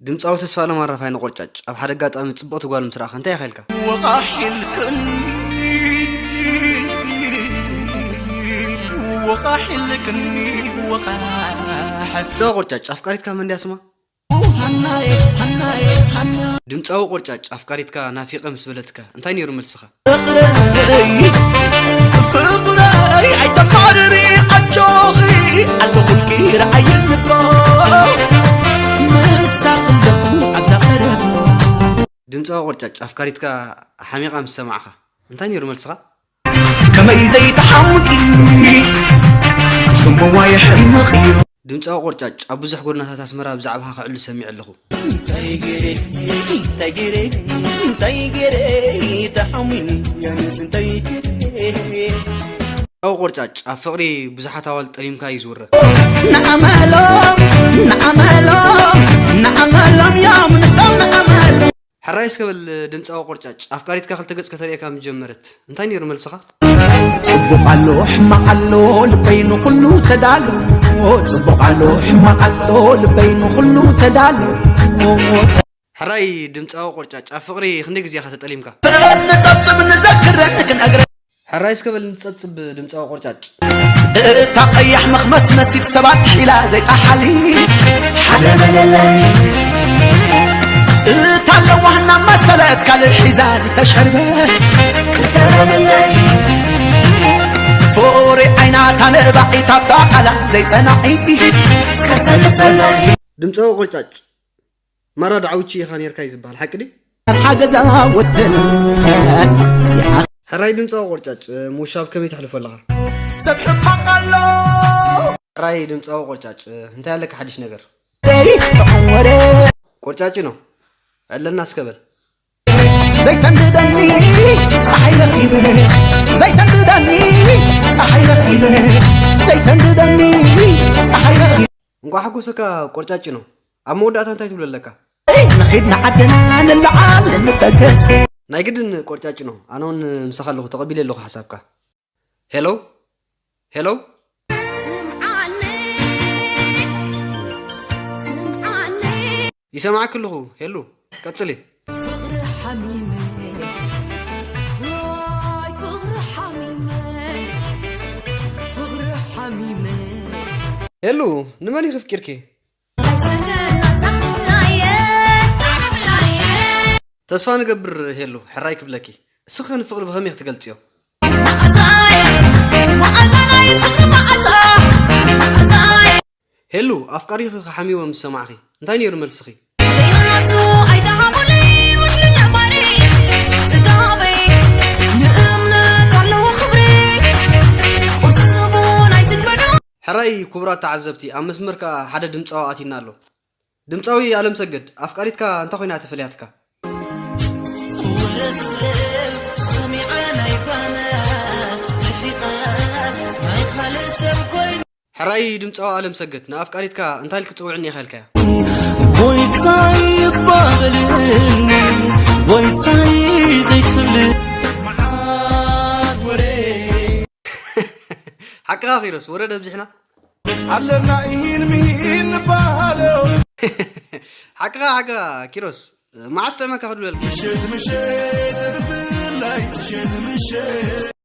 ድምፃዊ ተስፋለም ኣራፋይ ንቆርጫጭ ኣብ ሓደ ኣጋጣሚ ጽብቕቲ ጓል ምስ ረኣኻ እንታይ ኢኻ ኢልካ? ወቓሕ ኢልክኒ፣ ወቓሕ ኢልክኒ፣ ወቓሕ። ዶ ቆርጫጭ ኣፍቃሪትካ መን ድያ ስማ? ሃናየ፣ ሃናየ፣ ሃና። ድምፃዊ ቆርጫጭ ኣፍቃሪትካ ናፊቐ ምስ በለትካ እንታይ ነይሩ መልስኻ? ፍቕረይ፣ ፍቕረይ ኣይተማርሪ ኣጆኺ ኣለኹልኪ ረኣየ ልቦ ምሳኺ ኣለኹ ኣብዛ ቀረባ። ድምፃዊ ቆርጫጭ ኣፍቃሪትካ ሓሚቓ ምስ ሰማዕኻ እንታይ ነይሩ መልስኻ? ከመይ ዘይተሓምቂ ስምዋ የሕምቕ እዩ። ድምፃዊ ቆርጫጭ ኣብ ብዙሕ ጎደናታት ኣስመራ ብዛዕባኻ ክዕሉ ሰሚዐ ኣለኹ። እንታይ ገይረ፣ እንታይ ገይረ፣ እንታይ ገይረ ተሓሚኒ ያንስ እንታይ ገይረ? ድምፃዊ ቆርጫጭ ኣብ ፍቕሪ ብዙሓት ኣዋልድ ጠሊምካ እዩ ዝውረ። ንኣመሎም፣ ንኣመሎም፣ ንኣመሎም እዮም ንሶም ንኣመሎም። ሕራይ እስከ በል ድምፃዊ ቆርጫጭ፣ ኣፍቃሪትካ ክልተ ገጽ ከተርእየካ ምስ ጀመረት እንታይ ነይሩ መልስኻ? ጽቡቕ ኣሎ ሕማቕ ኣሎ ልበይ ንኹሉ ተዳሉ። ጽቡቕ ኣሎ ሕማቕ ኣሎ ልበይ ንኹሉ ተዳሉ። ሕራይ ድምፃዊ ቆርጫጭ፣ ኣብ ፍቕሪ ክንደይ ግዜ ኢኻ ተጠሊምካ? ፍቕሪ ንጸብጽብ ንዘክረን ክንእግረ ሕራይ እስከ በል ንጸብጽብ ድምጻዊ ቆርጫጭ። እታ ቀያሕ መኽመስመሲት ሰባት ሒላ ዘይጠሓሊት ሓደ መለለይ። እታ ለዋህና መሰለት ካልእ ሒዛ ዝተሸርበት ክልተ መለለይ። ፍቕሪ ዓይና ታነባዒት ኣብታ ቃላ ዘይጸናዒት እስከ ሰልሰለይ። ድምጻዊ ቆርጫጭ። ማራ ዳዕውቺ ኢኻ ኔርካ እዩ ዝበሃል፣ ሓቂ ድዩ? ሓገዛ ወተን ሕራይ ድምፃዊ ቆርጫጭ፣ ምውሻብ ከመይ ተሕልፎ ኣለኻ? ሰብ ሕማቕ ኣሎ። ሕራይ ድምፃዊ ቆርጫጭ፣ እንታይ ኣለካ ሓድሽ ነገር? ደይ ጥዑም ወረ። ቆርጫጭ ነው። ዕለና እስከ በል። ዘይተንድደኒ ፀሓይ ረኺበ፣ ዘይተንድደኒ ፀሓይ ረኺበ፣ ዘይተንድደኒ ፀሓይ ረኺበ። እንቋዕ ሓጎሰካ ቆርጫጭ ነው። ኣብ መወዳእታ እንታይ ትብሎ ኣለካ? ንኺድ ንዓድና ንለዓል ንበገስ። ናይ ግድን ቆርጫጭ ነው። ኣነ እውን ምሳኻ ኣለኹ፣ ተቐቢለ ኣለኹ ሓሳብካ። ሄሎ? ሄሎ? ስምዓኒ፣ ስምዓኒ። ይሰማዕክ ኣለኹ። ሄሎ፣ ቀጽሊ። ፍቕሪ ሓሚመ፣ ዋይ ፍቕሪ ሓሚመ፣ ፍቕሪ ሓሚመ። ሄሉ፣ ንመን ኢኺ ኣፍቂርኪ? ተስፋ ንገብር ሄሉ፣ ሕራይ ክብለኪ። እስኺ ንፍቕሪ ብኸመይ ክትገልጽዮ? ሄሉ፣ ኣፍቃሪኺ ክሓምይዎ ምስ ሰማዕኺ፣ እንታይ ነይሩ መልስኺ? ሕራይ ክቡራት ተዓዘብቲ፣ ኣብ መስመር ከኣ ሓደ ድምጻዊ ኣቲና ኣሎ። ድምጻዊ ኣለምሰገድ፣ ኣፍቃሪትካ እንታይ ኮይና ተፈልያትካ? ሕራይ ድምጻዊ ኣለምሰገድ፣ ንኣፍቃሪትካ እንታይ ኢልካ ትጽውዕኒ ኢኻ ኢልካያ? ጎይታይ ይባበልን፣ ጎይታይ ዘይትብል። ሓቅኻ ኪሮስ፣ ወረ ደብዚሕና። ኣለና ኢሂን ምሂን ንበሃሎ። ሓቅኻ፣ ሓቅኻ ኪሮስ፣ መዓስ ጥዕመካ ክድበል? ምሸት ምሸት ብፍላይ ምሸት ምሸት።